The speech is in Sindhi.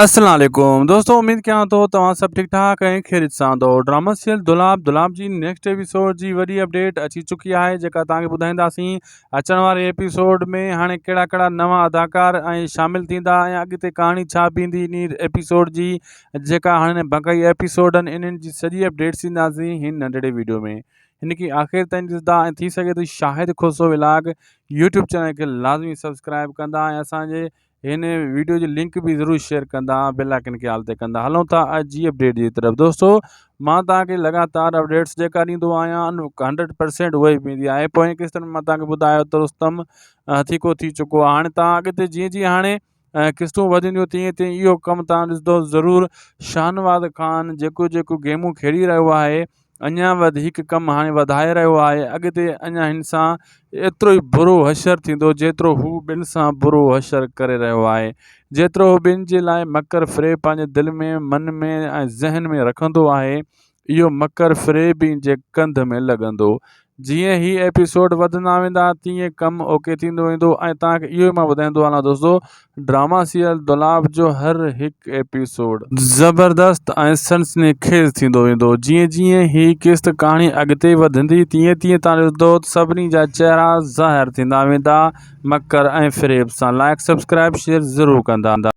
السلام عليڪم دوستو اميد ڪيان ٿو توهان سڀ ٺيڪ ٺاڪ ۽ خيريت سان هوندو ڊراما سيريل دولاب دولاب جي نيڪسٽ ايپيسوڊ جي وڏي اپڊيٽ اچي چڪي آهي جيڪا توهان کي ٻڌائينداسين اچڻ واري ايپيسوڊ ۾ هاڻي ڪهڙا ڪهڙا نوان اداڪار ۽ شامل ٿيندا ۽ اڳتي ڪهاڻي ڇا بيهندي انهي ايپيسوڊ جي جيڪا هاڻي بقائي ايپيسوڊ آهن انهن جي سڄي اپڊيٽس ڏينداسين هن ننڍڙي ويڊيو ۾ هن کي آخر تائين ڏسندا ۽ ٿي سگهي ٿو Shahid Khoso vlog YouTube channel کي لازمي سبسڪرائب ڪندا ۽ اسان جي هن ويڊيو جي لنڪ به ضرور شيئر ڪندا بيل آئڪن کي آل تي ڪندا هلون ٿا اڄ جي اپڊيٽ جي طرف دوستو مان توهان کي لڳاتار اپڊيٽس جيڪا ڏيندو آهيان 100% اها ئي پيندي آهي پوئين قسطن ۾ مان توهان کي ٻڌايو ته رستم هٿيڪو ٿي چڪو آهي هاڻي توهان اڳتي جيئن جيئن هاڻي قسطون وڌنديون تيئن تيئن اهو ڪم توهان ڏسندو ضرور شاهنواز خان جيڪو جيڪو گيمون کيڏي رهيو آهي اڃا وڌيڪ ڪم هاڻي وڌائي رهيو آهي، اڳتي اڃا هن سان ايترو ئي برو حشر ٿيندو جيترو هو ٻين سان برو حشر ڪري رهيو آهي. جيترو هو ٻين جي لاء مڪر فريب پنهنجي دل ۾، من ۾ ۽ ذهن ۾ رکندو آهي، اهو مڪر فريب ئي جي ڪنڌ ۾ لڳندو. جيئن هي ايپيسوڊ وڌندا ويندا تيئن ڪم اوڪي ٿيندو ويندو ۽ توهان کي اهو ئي مان ٻڌائيندو هلان دوستو ڊراما سيريل دولاب جو هر هڪ ايپيسوڊ زبردست ۽ سنسني خيز ٿيندو ويندو جيئن جيئن هي قسط ڪهاڻي اڳتي وڌندي تيئن تيئن توهان ڏسندو ته سڀني جا چهرا ظاهر ٿيندا ويندا مڪر ۽ فريب سان لائڪ سبسڪرائب شيئر ضرور ڪندا.